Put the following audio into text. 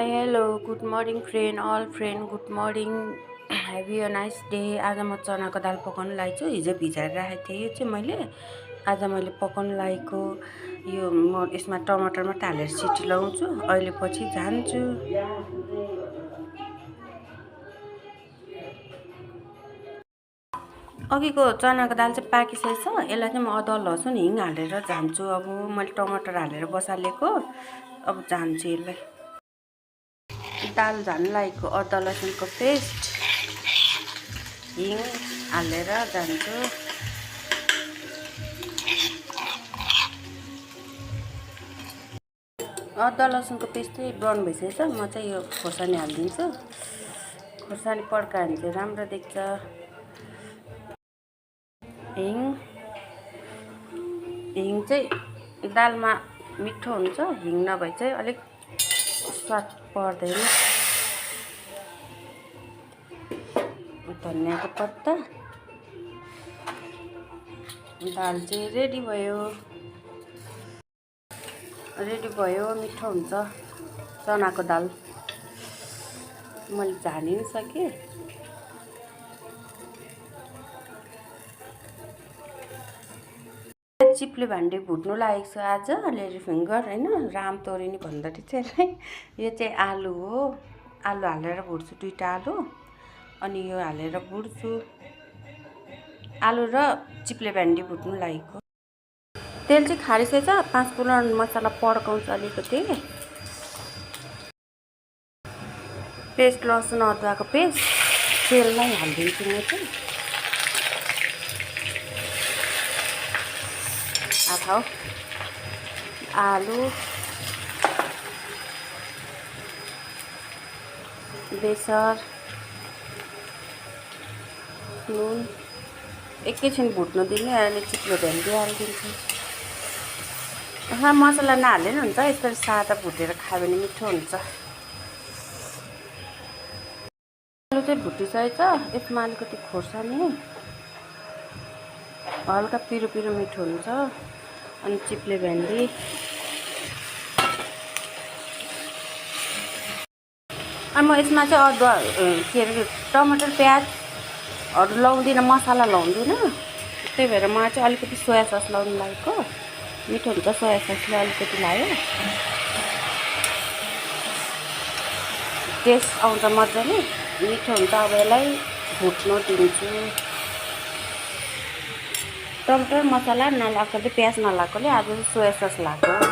High hello good morning friend all friend good morning have a nice day. आज म चनाको दाल पकाउनु लागेको छु। हिजो भिजाएर राखेको थिएँ। यो चाहिँ मैले आज पकाउनु लागेको यो म यसमा टमाटर मात्रै हालेर सिटी लगाउँछु। अहिले पछि झान्छु। अघिको चनाको दाल चाहिँ पाकिसकेछ। यसलाई चाहिँ म अदुवा लसुन हिङ हालेर झान्छु। अब मैले टमाटर हालेर बसालेको, अब झान्छु यसलाई। दाल झान्नु लागेको अदुवा लसुनको पेस्ट हिङ हालेर झान्छु। अदुवा लसुनको पेस्ट चाहिँ ब्राउन भइसकेछ। म चाहिँ यो खोर्सानी हालिदिन्छु। खोर्सानी पड्कायो भने चाहिँ राम्रो देख्छ। हिङ चाहिँ दालमा मिठो हुन्छ, हिङ नभए चाहिँ अलिक स्वाद पर्दैन। धनियाको पत्ता, दाल चाहिँ रेडी भयो। मिठो हुन्छ चनाको दाल। मैले झानि नि सकेँ। चिप्ले भान्डे भुट्नु लागेको छ आज। लेडी फिङ्गर होइन, रामतोरिनी भन्दाखेरि चाहिँ यो चाहिँ आलु हो। आलु हालेर भुट्छु, 2टा आलु अनि यो हालेर भुट्छु। आलु र चिप्ले भान्डी भुट्नु लागेको। तेल चाहिँ खारिसकेछ। 5 फुरन मसला पड्काउँछु अलिकति। पेस्ट लसुन अदुवाको पेस्ट तेलमै हालिदिन्छु म चाहिँ। आलु, बेसर, नुन एकैछिन भुट्नु दिने। अनि चिप्लो भेन्डी हालिदिन्छु। मसला नहाले नि हुन्छ। यसरी सादा भुटेर खायो भने मिठो हुन्छ। आलु चाहिँ भुटिसकेछ। यसमा अलिकति खोर्सानी, हल्का पिरो पिरो मिठो हुन्छ। अनि चिप्ले भेन्डी, अनि म यसमा चाहिँ अदुवा के अरे टमाटर प्याजहरू लाउँदिनँ, मसला लाउँदिनँ। त्यही भएर मलाई चाहिँ अलिकति सोया सस लाउनु लागेको। मिठो हुन्छ सोया ससले अलिकति लायो, टेस्ट आउँछ मजाले, मिठो हुन्छ। अब यसलाई भुट्नु दिन्छु। टमाटर मसला नलाएकोले, प्याज नलाएकोले आज चाहिँ सोया सस लगाएको।